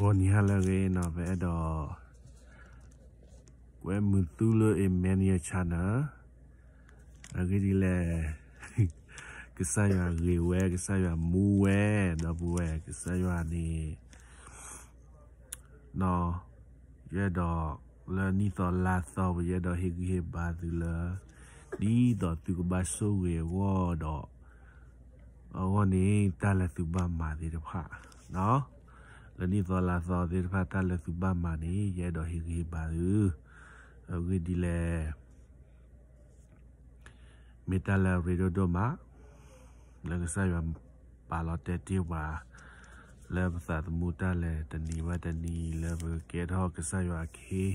ဂီၤနံၤဟါလၢအဂ့ၤနီၤ ပအဲၣ်ဒိး ကွဲမုာ်သုလၢ Emmanuel Channel အဂ့ၢ်ဒ်လဲၣ်, ကစၢ်ယွၤဂ့ၤဝဲ, ကစၢ်ယွၤမူဝဲ, ဒီပုၢ်ဝဲၢ်, ကစၢ်ယွၤန့ၣ် နီၤ, ယအဲၣ်ဒိး လၢနံၣ်သီလါသီ ပယအဲၣ်ဒိးဟ့ၣ်ဂံၢ်ဟ့ၣ်ဘါသုလၢ ဒ်သိးသုကဘၣ်ဆိၣ်ဂ့ၤအဂီၢ်ဒီး အဂီၢ်န့ၣ် တၢ်လၢသုဘၣ်မၤသ့ၣ်တဖၣ် လၢနံၣ်သီလါသီသ့ၣ်တဖၣ် တၢ်လၢသုဘၣ်မၤန့ၣ် ယအဲၣ်ဒိးဟ့ၣ်ဂံၢ်ဟ့ၣ်ဘါသု, အဂ့ၢ်ဒ်လဲၣ် မ့ၢ်တၢ်လၢအရ့ဒိၣ်ဒိၣ်မး လၢကစၢ်ယွၤပာ်လီၤတဲာ်တ့ၢ်ပှၤ လၢပသးသမူတၢ်လဲၤတနံၤဘၣ်တနံၤ လၢပကကဲထီၣ်ကစၢ်ယွၤအခ့,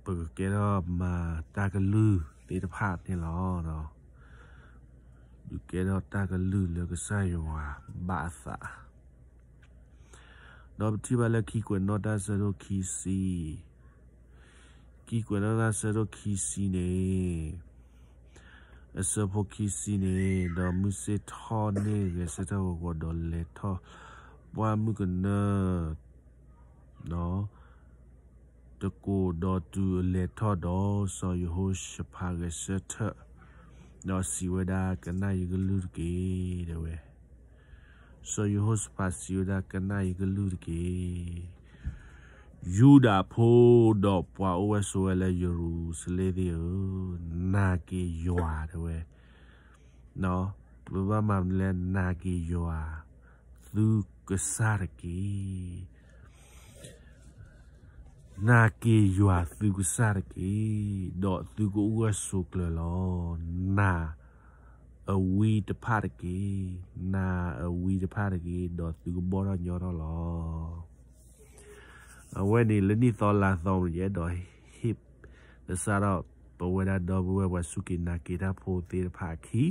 ပကကဲထီၣ်မၤတၢ်ကလုၢ်သ့ၣ်တဖၣ်န့ၣ်လီၤ. ဒုးကဲထီၣ်တၢ်ကလုၢ်လၢကစၢ်ယွၤဘၣ်အသး ဒီးပထံၣ်ဘၣ်လၢခံကွဲးနီၣ်တၢ်ဆၢဒိၣ်ခံဆံ, ခံကွဲးနီၣ်တၢ်ဆၢဒိၣ်ခံဆံန့ၣ်, အဆၢဖိခံဆံန့ၣ်, ဒီးမုၢ်ဆ့ၣ်ထီၣ်န့ၢ်ဂဲၤဆၢထၢၣ်ဂီၤဂီၤဒီးလဲၤထီၣ်, ပှၢ်မုၢ်ကနၢ တကိးဒီးတုၤအလဲၤထီၣ်ဒီး စီၤယဟိၤၡဖးဂဲၤဆၢထၢၣ်, ဒီးစံးဝဲဒၣ် ကနၣ်ယကလုၢ်တက့ၢ် တဲဝဲ. စီၤယဟိၤၡဖးစံးဝဲဒၣ် ကနၣ်ယကလုၢ်တက့ၢ်, ယူဒၤဖိဒီးပှၤအိၣ်ဝဲဆိးဝဲလၢယရူၤၡလ့ၣ်သ့ၣ်ဧၢ, နာ်က့ၤယွၤ တဲဝဲ. ပဘၣ်မၤမနုၤလဲၣ်, နာ်က့ၤယွၤသုကစၢ်တက့ၢ်. နာ်က့ၤယွၤသုကစၢ်တက့ၢ်, ဒီးသုကအိၣ်ဂၢၢ်ဆိးကျၢၤလီၤ. နာ်အဝံတဖၣ်တက့ၢ်, နာ်အဝံတဖၣ်တက့ၢ်, ဒီးသုကဘီၣ်ထီၣ်ညီထီၣ်လီၤ. အဝဲန့ၣ်လၢနံၣ်သီလါသီန့ၣ် ယအဲၣ်ဒိးဟ့ၣ် ကစၢ်ဒီး ပဝဲဒၣ်ဒီပုၢ်ဝဲၢ်ပှၤစူၢ်က့ၤနာ်က့ၤတၢ်ဖိသ့ၣ်တဖၣ်အခံ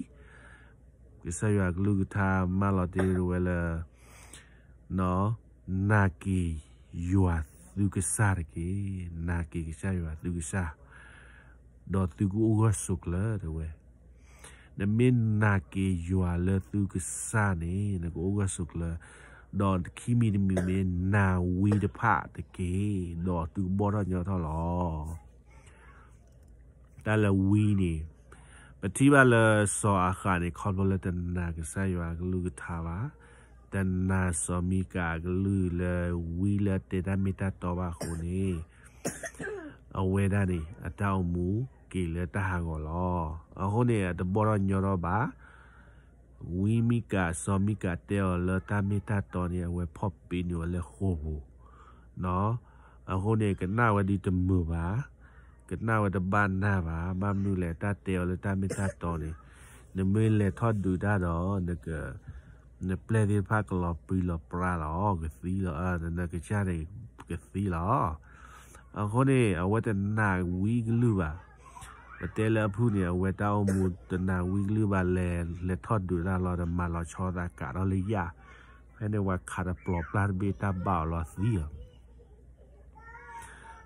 ကစၢ်ယွၤကလုၢ်ကထါမၢလီၤတ့ၢ်ဝဲလၢ နာ်က့ၤယွၤသုကစၢ်တက့ၢ်. နာ်က့ၤကစၢ်ယွၤသုကစၢ်, ဒီးသုကအိၣ်ဂၢၢ်ဆိးကျၢၤ တဲဝဲ. နမ့ၢ်နာ်က့ၤယွၤလၢသုကစၢ်န့ၣ် နကအိၣ်ဂၢၢ်ဆိးကျၢၤ, ဒီးခံမံၤတမံၤမ့ၢ်နာ်ဝံတဖၣ်တက့ၢ်, ဒီးသုကဘီၣ်ထီၣ်ညီထီၣ်လီၤ. တၢ်လၢဝံန့ၣ်, ပထံၣ်ဘၣ်လၢစီၤအၤဃးန့ၣ် ခီဖျိလၢတနာ်ကစၢ်ယွၤအကလုၢ်ကထါဘၣ်, တနာ်စီၤမံကၤအကလုၢ်လၢဝံလၢအတဲတၢ်မ့ၢ်တၢ်တီဘၣ်အဃိန့ၣ်, အဝဲဒၣ်န့ၣ် အတၢ်အိၣ်မူက့ၤလၢတၢ်ဟးဂီၤလီၤ. အဃိန့ၣ် အတဘီၣ်ထီၣ်ညီထီၣ်ဘၣ် ဝံမံကၤ, စီၤမံကၤတဲအီၤလၢတၢ်မ့ၢ်တၢ်တီန့ၣ် အဝဲဖီၣ်ပ့ၤန့ၢ်အီၤလၢဃိာ်ပူၤ, အဃိန့ၣ် ကနၣ်ဝဲဒ်တမုာ်ဘၣ်, ကနၣ်ဝဲတဘၣ်နၢ်ဘၣ်, ဘၣ်မနုၤလဲၣ် တၢ်တဲအီၤလၢတၢ်မ့ၢ်တၢ်တီန့ၣ်, နမ့ၢ်လဲၤထီၣ်ဒုးတၢ်ဒီး နပျဲၢ်သ့ၣ်တဖၣ်ကလီၤပြံလီၤပြါလီၤ, ကသံလီၤ, နကစၢ်န့ၣ်ကသံလီၤ. အဃိန့ၣ် အဝဲတနာ်ဝံကလုၢ်ဘၣ်. ပတဲလၢအဖုၣ်န့ၣ် အဝဲတၢ်အိၣ်မူတနာ်ဝံကလုၢ်ဘၣ်, လဲၤလဲၤထီၣ်ဒုးတၢ်လီၤဒီး မၤလီၤဆီသးကးထီၣ်လၢယၣ်, ဖဲန့ၣ် ပှၤခးတပျီၤပျၢ်တဘ့ၣ်တၢ်ဘၣ်အီၤလီၤသံလီၤ.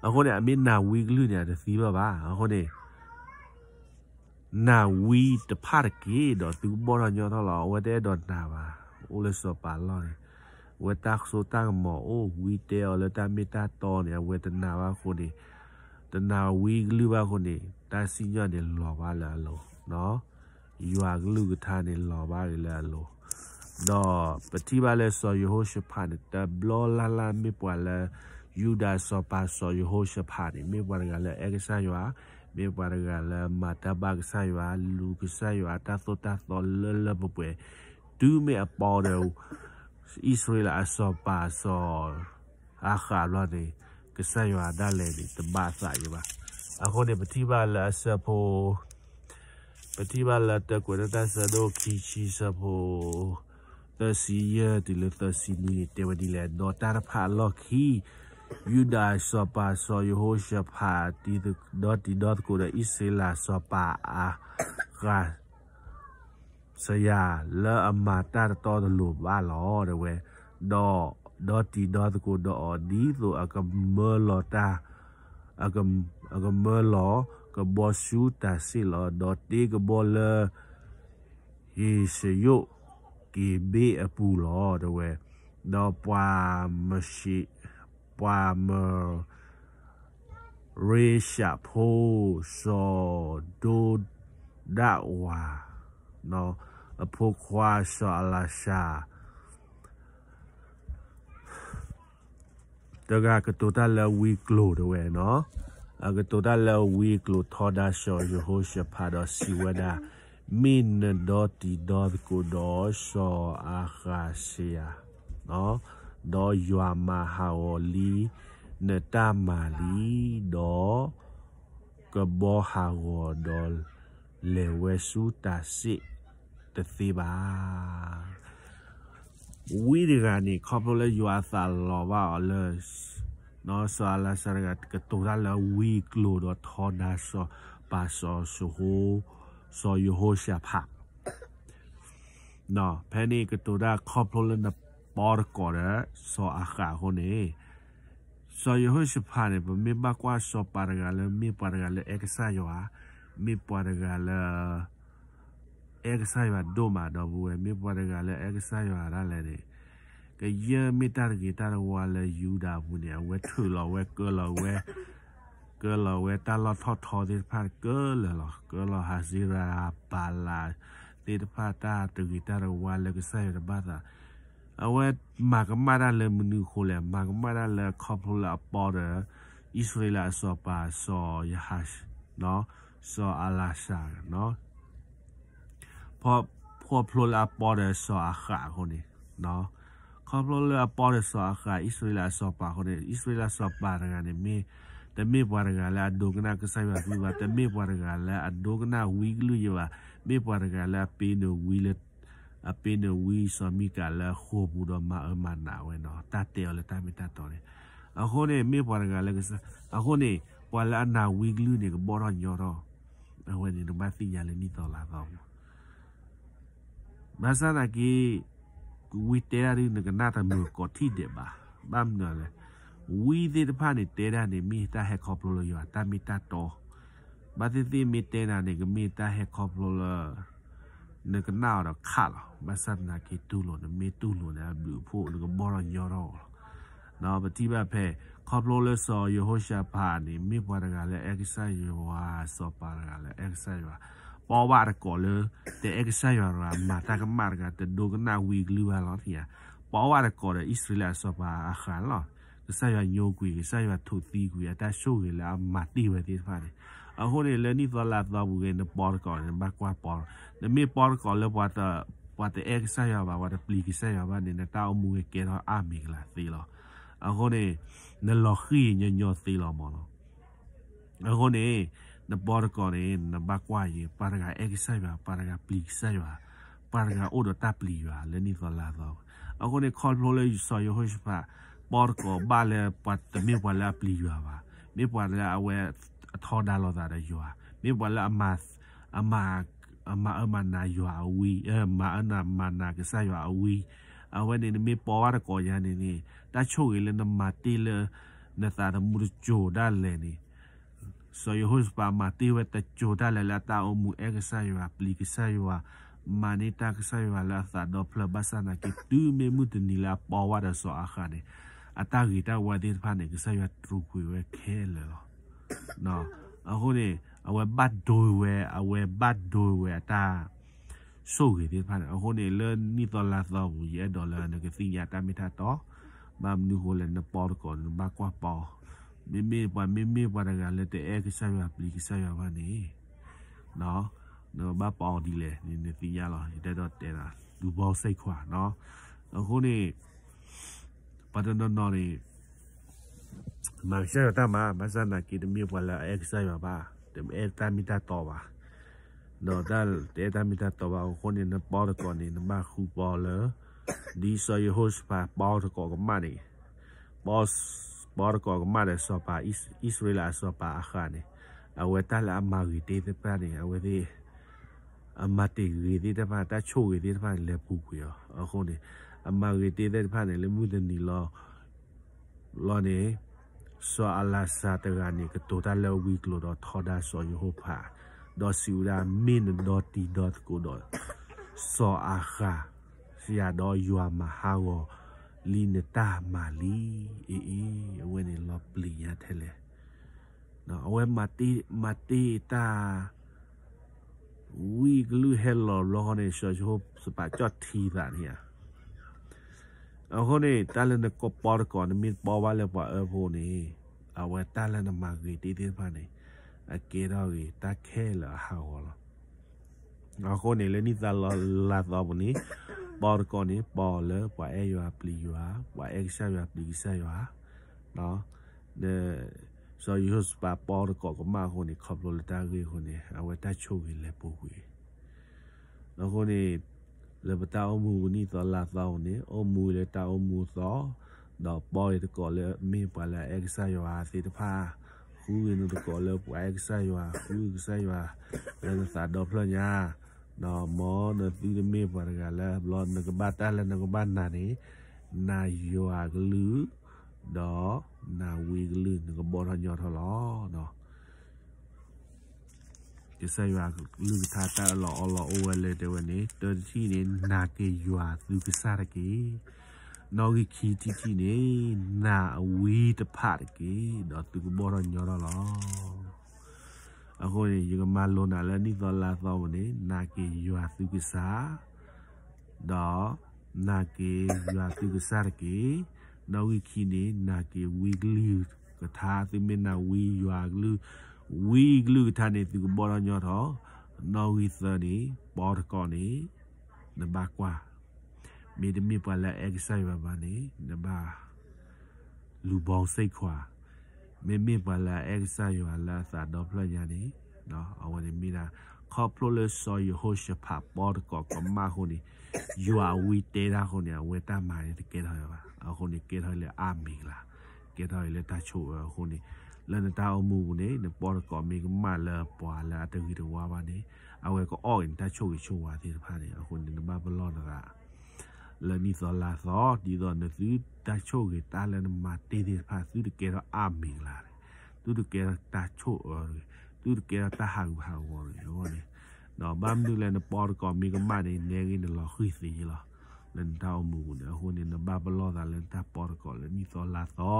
အဃိန့ၣ် အမ့ၢ်နာ်ဝံကလုၢ်န့ၣ် အတသံဘၣ်ဘၣ်. အဃိန့ၣ် နာ်ဝံတဖၣ်တက့ၢ်, ဒီးသုကဘီၣ်ထီၣ်ညီထီၣ်လီၤ. အဝဲတအဲၣ်ဒိးနာ်ဘၣ်, အိၣ်လၢစီၤပၤအလီၢ်န့ၣ်, အဝဲတၢ်စိတၢ်ကမီၤအိၣ်, ဝံတဲအီၤလၢတၢ်မ့ၢ်တၢ်တီန့ၣ် အဝဲတနာ်ဘၣ်အဃိန့ၣ်, တနာ်ဝံကလုၢ်ဘၣ်အဃိန့ၣ် တၢ်စံၣ်ညီၣ်န့ၣ်လီၤဘၣ်လၢအလိၤ ယွၤကလုၢ်ကထါန့ၣ်လီၤဘၣ်က့ၤလၢအလိၤ, ဒီးပထံၣ်ဘၣ်လၢစီၤယဟိၤၡဖးန့ၣ် တဘျီလၢ်လၢ်မ့ၢ်ပှၤလၢ ယူဒၤစီၤပၤစီၤယဟိၤၡဖးန့ၣ် မ့ၢ်ပှၤတဂၤလၢအအဲၣ်ကစၢ်ယွၤ, မ့ၢ်ပှၤတဂၤလၢမၤတၢ်ဘၣ်ကစၢ်ယွၤ, လူၤကစၢ်ယွၤတၢ်သိၣ်တၢ်သီလၢလၢပှဲၤပှဲၤ, တုၤမ့ၢ်အပီဒီး အံၣ်စရ့လးအစီၤပၤစီၤ အၤဃးဘျီန့ၣ် ကစၢ်ယွၤဒၣ်လဲာ်န့ၣ် တဘၣ်အသးယံၤဘၣ်. အဃိန့ၣ် ပထံၣ်ဘၣ်လၢအဆၢဖိ, ပထံၣ်ဘၣ်လၢတၢကွဲးနီၣ်တၢ်ဆၢဒိၣ်ခံဆံဆၢဖိ သၢဆံယဲၢ်တုၤလၢသၢဆံနွံန့ၣ် တဲဝဲဒ်လဲၣ်, ဒီးတၢ်တဖၣ်အလီၢ်ခံ ယူဒၤစီၤပၤစီၤယဟိၤၡဖး ဒီတံၤဒီသကိးဒီးအံၣ်စရ့လးစီၤပၤအၤဃး စယၤ လၢအမၤတၢ်တတီတလိၤဘၣ်လီၤ တဲဝဲ, ဒီး ဒီတံၤဒီသကိးဒီးအီၤ ဒ်သိးအကမၢလီၤတၢ်, အကမၢလီၤကဘီဆူတၤစ့ၣ်လီၤ, ဒီးတ့ကဘီလၢ ဟ့ၡယိၣ်က့ၤဘ့ၣ်အပူၤလီၤ တဲဝဲ. ဒီးပှၤမရ့ၡး, ပှၤမရ့ၡးဖိ စီၤဒိဒဝၤ, အဖိခွါစီၤအလၤၡၤ တဂၤကတိၤတၢ်လၢဝံကျိၤ တဲဝဲနီၤ, အကတိၤတၢ်လၢဝံကျိၤထီဒါစီၤယဟိၤၡဖးဒီးစံးဝဲဒၣ်, မ့ၢ်နဒီတံၤဒီသကိးဒီးစီၤအၤဃးစယၤ, ဒီးယွၤမၤဟးဂီၤလံနတၢ်မၤလံ, ဒီးကဘီဟးဂီၤဒီး လဲၤဝဲဆူတၤစ့းတသ့ဘၣ်. ဝံတဂၤန့ၣ် ခီဖျိလၢယွၤအသးလီၤဘၣ်အီၤလၢ စီၤအလၤၡၤတဂၤကတိၤတၢ်လၢဝံကျိၤဒီးထီဒါစီၤပၤစီၤ စီၤယဟိၤၡဖး, ဖဲန့ၣ်ကတိၤတၢ်ခီဖျိလၢနပီတကိးဒီးစီၤအၤဃးအဃိန့ၣ်, စီၤယဟိၤၡဖးန့ၣ် ပမ့ၢ်ဘၣ်ကွၢ်စီၤပၤတဂၤလၢမ့ၢ်ပှၤတဂၤလၢအဲကစၢ်ယွၤ, မ့ၢ်ပှၤတဂၤလၢ အဲကစၢ်ယွၤဒိၣ်မးဒီပုၢ်ဝဲၢ်, မ့ၢ်ပှၤတဂၤလၢအဲကစၢ်ယွၤဒၣ်လဲာ်န့ၣ်, ကယဲၢ်မ့ၢ်တၢ်တဂ့ၤတၢ်တဝါလၢယူဒၤအပူၤန့ၣ် အဝဲထုးလီၤဝဲ ကၢလီၤဝဲ, ကၢလီၤဝဲတၢ်လီၢ်ထီၣ်ထီသ့ၣ်တဖၣ်ကၢလၢာ်လီၤ. ကၢလီၤဟးစ့ရၤ ဘၤလးသ့ၣ်တဖၣ် တၢ်တဂ့ၤတၢ်တဝါလၢကစၢ်ယွၤတဘၣ်သး, အဝဲမၤကမၣ်တၢ်လၢမနုၤအဃိလဲၣ်, မၤကမၣ်တၢ်လၢခီဖျိလၢအပီဒီး အံၣ်စရ့လးအစီၤပၤ စီၤယဟၡ, စီၤအလၤၡၤ ခီဖျိလၢအပီဒီးစီၤအၤဃးအဃိန့ၣ်, ခီဖျိလၢအပီဒီးစီၤအၤဃး အံၣ်စရ့လးအစီၤပၤအဃိန့ၣ်, အံၣ်စရ့လးစီၤပၤတဂၤန့ၣ် တမ့ၢ်ပှၤတဂၤလၢအဒိကနၣ်ကစၢ်ယွၤကလုၢ်ဘၣ်, တမ့ၢ်ပှၤတဂၤလၢအဒိကနၣ်ဝံကလုၢ်ယဲဘၣ်, မ့ၢ်ပှၤတဂၤလၢအပ့ၤနုာ်ဝံလၢ အပ့ၤနုာ်ဝံစီၤမံကၤလၢအဃိာ်ပူၤဒီးမၤအၢမၤနးဝဲနီၤ, တၢ်တဲအီၤလၢတၢ်မ့ၢ်တၢ်တီန့ၣ်, အဃိန့ၣ် မ့ၢ်ပှၤတဂၤလၢကစၢ်, အဃိန့ၣ် ပှၤလၢအနာ်ဝံကလုၢ်န့ၣ် ကဘီၣ်ထီၣ်ညီထီၣ်, အဝဲန့ၣ် နဘၣ်သ့ၣ်ညါလၢနံၣ်သီလါသီပူၤ ဘၣ်ဆၣ်သနာ်က့ ဝံတဲဒၣ်ဒုး နကနၣ်တမုာ်ကိးထံၣ်ဒဲးဘၣ်. ဘၣ်မနုၤလဲၣ်, ဝံသ့ၣ်တဖၣ်န့ၣ် တဲဒၣ်န့ၣ် မ့ၢ်တၢ်ဟဲခီဖျိလၢယွၤတၢ်မ့ၢ်တၢ်တီ, ဘၣ်သ့ၣ်သ့ၣ်မ့ၢ်တဲနၤန့ၣ် ကမ့ၢ်တၢ်ဟဲခီဖျိလၢ နကနၣ်အီၤဒီးခးလီၤ. ဘၣ်ဆၣ်သနာ်က့တူၢ်လိာ် နမ့ၢ်တူၢ်လိာ်န့ၣ် အဘျုးအဖှိၣ် နကဘီၣ်ထီၣ်ညီထီၣ်လီၤ. ပထံၣ်ဘၣ်ဖဲ ခီဖျိလၢစီၤယဟိၤၡဖးန့ၣ် မ့ၢ်ပှၤတဂၤလၢအအဲၣ်ကစၢ်ယွၤ, စီၤပၤတဂၤလၢအအဲၣ်ကစၢ်ယွၤ, ပီဘၣ်တကိးလၢ တအဲၣ်ကစၢ်ယွၤတဂၤ မၤတၢ်ကမၣ်တဂၤ တဒိကနၣ်ဝံကလုၢ်ဘၣ်လီၤ. ပီဘၣ်တကိးဒီးအံၣ်စရ့လးအစီၤပၤအဃးလီၤ. ကစၢ်ယွၤညိကွံာ် ကစၢ်ယွၤထိးသံကွံာ် အတၢ်ဆိၣ်ဂ့ၤလၢအမၤတ့ၢ်ဝဲသ့ၣ်တဖၣ်န့ၣ်, အဃိန့ၣ် လၢနံၣ်သီလါသီပူၤဂ့ၤ နပီတကိးန့ၣ် နဘၣ်ကွၢ်ပီ, နမ့ၢ်ပီတကိးလၢပှၤတအဲၣ်ကစၢ်ယွၤဘၣ် ပှၤတပျံၤကစၢ်ယွၤဘၣ်န့ၣ် နတၢ်အိၣ်မူဂ့ၤကဲထီၣ်အါမံၤကလၤသ့လီၤ. အဃိန့ၣ် နလီၤဃံၤညီညီသ့လီၤမၢ်လီၤ. အဃိန့ၣ် နပီတကိးန့ၣ် နဘၣ်ကွၢ်ယဲ ပှၤတဂၤအဲၣ်ကစၢ်ယွၤ, ပှၤတဂၤပျံၤကစၢ်ယွၤ, ပှၤတဂၤအိၣ်ဒီးတၢ်ပျံၤယွၤ လၢနံၣ်သီလါသီ. အဃိန့ၣ် ခီဖျိလၢစီၤယဟိၤၡဖး ပီတကိးဘၣ်လၢပှၤတမ့ၢ်ပှၤလၢအပျံၤယွၤဘၣ်, မ့ၢ်ပှၤလၢအဝဲအထီဒါလိာ်သးဒီးယွၤ, မ့ၢ်ပှၤလၢအမၤ အမၤအၢမၤနးယွၤအဝံ, မၤအၢမၤနးကစၢ်ယွၤအဝံ, အဝဲန့ၣ် နမ့ၢ်ပီဘၣ်တကိးယၤန့ၣ်န့ၣ် တၢ်ဆိၣ်ဂ့ၤလၢနမၤတ့ၢ်လၢ နသးသမူတစိၤဒၣ်လဲာ်န့ၣ် စီၤယဟိၤၡဖးမၤတ့ၢ်ဝဲတစိၤဒၣ်လဲာ်လၢအတၢ်အိၣ်မူ အဲၣ်ကစၢ်ယွၤ ပျံၤကစၢ်ယွၤ, မၤန့ၢ်တၢ်ကစၢ်ယွၤလၢအသးဒီဖျၢၣ် ဘၣ်ဆၣ်သနာ်က့ တုၤမ့ၢ်မုၢ်တနံၤလၢအပီဝဲဒီးစီၤအၤဃးန့ၣ် အတၢ်ဂ့ၤတၢ်ဝါသ့ၣ်တဖၣ်န့ၣ် ကစၢ်ယွၤတြူာ်ကွံာ်ဝဲခဲလၢာ်လီၤ. အဃိန့ၣ် အဝဲဘၣ်ဒိဝဲ အဝဲဘၣ်ဒိဝဲအတၢ် ဆိၣ်ဂ့ၤသ့ၣ်တဖၣ်န့ၣ် အဃိန့ၣ် လၢနံၣ်သီလါသီပူၤ ယအဲၣ်ဒိးလၢနကသ့ၣ်ညါတၢ်မ့ၢ်တၢ်တီ, ဘၣ်မနုၤဃိလဲၣ် နပီတကိးန့ၣ် နဘၣ်ကွၢ်ပီ, မ့မ့ၢ်ပှၤ မ့မ့ၢ်ပှၤတဂၤလၢတအဲၣ်ကစၢ်ယွၤပျံၤကစၢ်ယွၤဘၣ်န့ၣ် နဘၣ်ပီဒ်လဲၣ်န့ၣ် နသ့ၣ်ညါလီၤ. ယတဲဒီးတဲဒၣ် ဒူဘီစဲခွါနီၤ, အဃိန့ၣ် ပှၤတနီၤနီၤန့ၣ် မၤကစၢ်ယွၤတၢ်မၤ ဘၣ်ဆၣ်သနာ်က့ တမ့ၢ်ပှၤလၢအအဲၣ်ကစၢ်ယွၤဘၣ်, တအဲၣ်တၢ်မ့ၢ်တၢ်တီဘၣ်, ဒီးတအဲၣ်တၢ်မ့ၢ်တၢ်တီဘၣ်အဃိန့ၣ် နပီတကိးန့ၣ် နဘၣ်ဃုပီလၢ ဒ်စီၤယဟိၤၡဖးပီတကိးကမၣ်န့ၣ်, ပီ ပီတကိးကမၣ်ဒီးစီၤပၤ အံၣ်စရ့လးအစီၤပၤအဃးန့ၣ်, အဝဲတၢ်လၢအမၤဂ့ၤတ့ၢ်သ့ၣ်တဖၣ်န့ၣ် အဝဲသ့ၣ် အမၤတ့ၢ်ဂ့ၤသ့ၣ်တဖၣ် တၢ်ဆိၣ်ဂ့ၤသ့ၣ်တဖၣ်န့ၣ် လဲၤပူၤကွံာ်အီၤအဃိန့ၣ်, အမၤဂ့ၤတ့ၢ်သ့ၣ်တဖၣ်န့ၣ် လၢမုၢ်တနံၤလီၤ လီၤန့ၣ်, စီၤအလၤၡၤတဂၤန့ၣ် ကတိၤတၢ်လၢဝံကျိၤဒီးထီဒါစီၤယဟိၤၡဖး, ဒီးစံးဝဲဒၣ် မ့ၢ်နဒီတံၤဒီသကိးဒီး စီၤအၤဃး စယၤဒီးယွၤမၤဟးဂီၤ လံနတၢ်မၤလံ, အ့ၣ်အ့ၣ် အဝဲန့ၣ်လီၤပျံၤညါထဲလဲၣ်, အဝဲမၤတ့ၢ်တၢ် ဝံအကလုၢ်ဟဲလီၤဘျီဃီန့ၣ် စီၤယဟိၤၡဖးကၠီၣ်ထံသးန့ၣ်ဧါ. အဃိန့ၣ် တၢ်လၢနကပီတကိး နမ့ၢ်ပီဘၣ်လၢပှၤအၢဖိန့ၣ် အဝဲတၢ်လၢနမၤဂ့ၤတ့ၢ်သ့ၣ်တဖၣ်န့ၣ် အကဲထီၣ်ဂ့ၤတၢ်ခဲလၢာ်အဟးဂီၤလီၤ. အဃိန့ၣ် လၢနံၣ်သီလါသီပူၤန့ၣ် ပီတကိးန့ၣ် ပီလၢပှၤအဲၣ်ယွၤပျံၤယွၤ ပှၤအဲၣ်ကစၢ်ယွၤပျံၤကစၢ်ယွၤ, စီၤယဟိၤၡဖးပီတကိးကမၣ်အဃိန့ၣ် ခီဖျိလၢတၢ်ဂ့ၢ်အဃိန့ၣ် အဝဲတၢ်ဆိၣ်ဂ့ၤလဲၤပူၤကွံာ်. အဃိန့ၣ် လၢပတၢ်အိၣ်မူပူၤနံၣ်သီလါသီပူၤန့ၣ် အိၣ်မူလၢတၢ်အိၣ်မူသီ, ဒီးပီတကိးလၢမ့ၢ်ပှၤလၢအအဲၣ်ကစၢ်ယွၤသ့ၣ်တဖၣ်, ဃုဂ့ၤနတကိးလၢပှၤအဲၣ်ကစၢ်ယွၤ ဃုဂ့ၤကစၢ်ယွၤ လၢနသးဒီဖျၢၣ်ညါ, ဒီးမ်နသုတမ့ၢ်ပှၤတဂၤလၢဘျီနကဘၣ်တၢ်လၢနကဘၣ်နာ်န့ၣ် နာ်ယွၤကလုၢ်, ဒီးနာ်ဝံကလုၢ် နကဘီၣ်ထီၣ်ညီထီၣ်လီၤ. ကစၢ်ယွၤကလုၢ်ကထါတၢ်အၢၣ်လီၤအီလီၤအိၣ်ဝဲလၢတဲဝဲန့ၣ် တၢတထံၣ်န့ၣ် နာ်က့ၤယွၤသုကစၢ်တက့ၢ်. နီၣ်ဂံၢ်ခံထံၣ်တထံၣ်န့ၣ် နာ်အဝံတဖၣ်တက့ၢ် ဒီးသုကဘီၣ်ထီၣ်ညီထီၣ်လီၤ. အဃိန့ၣ် ယကမၤလိနၤလၢနံၣ်သီလါသီပူၤန့ၣ် နာ်က့ၤယွၤသုကစၢ် ဒီးနာ်က့ၤယွၤသုကစၢ်တက့ၢ်. နီၣ်ဂံၢ်ခံန့ၣ် နာ်က့ၤဝံကလုၢ်ကထါ သုမ့ၢ်နာ်ဝံယွၤကလုၢ်, ဝံကလုၢ်ကထါန့ၣ် သုကဘီၣ်ထီၣ်ညီထီၣ်. နီၣ်ဂံၢ်သၢန့ၣ် ပီတကိးန့ၣ် နဘၣ်ကွၢ်, မ့တမ့ၢ်ပှၤလၢအအဲၣ်ကစၢ်ယွၤဘၣ်န့ၣ် နဘၣ် လူၤဘီစ့ၢ်ခွါ, မ့မ့ၢ်ပှၤလၢအအဲၣ်ကစၢ်ယွၤလၢအသးဒီဖျၢၣ်ညါန့ၣ် အဝဲန့ၣ်မ့ၢ်ဒၣ် ခီဖျိလၢစီၤယဟိၤၡဖးပီတကိးကမၣ်အဃိန့ၣ် ယွၤအဝံတဲတၢ်အဃိန့ၣ် အဝဲတၢ်မၤန့ၣ်တကဲထီၣ်ဘၣ်. အဃိန့ၣ် ကဲထီၣ်လၢအါမံၤလါ, ကဲထီၣ်လၢတၢ်ဆိၣ်အၢအဃိန့ၣ် လၢနတၢ်အိၣ်မူပူၤန့ၣ် နပီတကိးမ့ၢ်ကမၣ်လၢပှၤလၢအတဂ့ၤတဝါဘၣ်န့ၣ် အဝဲကအီၣ်က့ၤနတၢ်ဆိၣ်ဂ့ၤဆိၣ်ဝါသ့ၣ်တဖၣ်န့ၣ် အဃိန့ၣ် နဘၣ်ပလီၢ်နသး လၢနံၣ်သီလါသီ ဒ်သိးနသုတၢ်ဆိၣ်ဂ့ၤတၢ်လၢနမၤတ့ၢ်သ့ၣ်တဖၣ် သုတကဲထီၣ်အါမံၤလါ, သုတကဲထီၣ်တၢ်ဆိၣ်အၢတဂ့ၤ, သုတကဲထီၣ်တၢ်ဟးဂူာ်ဟးဂီၤတဂ့ၤအဂီၢ်န့ၣ်, ဒီးဘၣ်မနုၤလဲၣ်နပီတကိးမ့ၢ်ကမၣ်န့ၣ် နဲဂ့ၤနလီၤဃံၤသ့လီၤ. လၢနတၢ်အိၣ်မူပူၤန့ၣ် အဃိန့ၣ် နဘၣ်ပလီၢ်သးလၢနတၢ်ပီတကိးလၢနံၣ်သီလါသီ,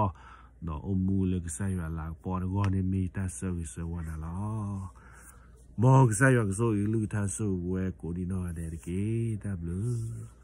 ဒီးအိၣ်မူလၢကစၢ်ယွၤလၤကပီၤတဂီၢ်န့ၣ် မ့ၢ်ယတၢ်ဆၢဂ့ၤဆၢဝါနၤလီၤ. မ်ကစၢ်ယွၤကဆိၣ်ဂ့ၤကလုၢ်ကထါဆိၣ်ဂ့ၤပဝဲကိးဒံနီၢ်ဂၤဒဲးတက့ၢ်. တၢ်ဘျုး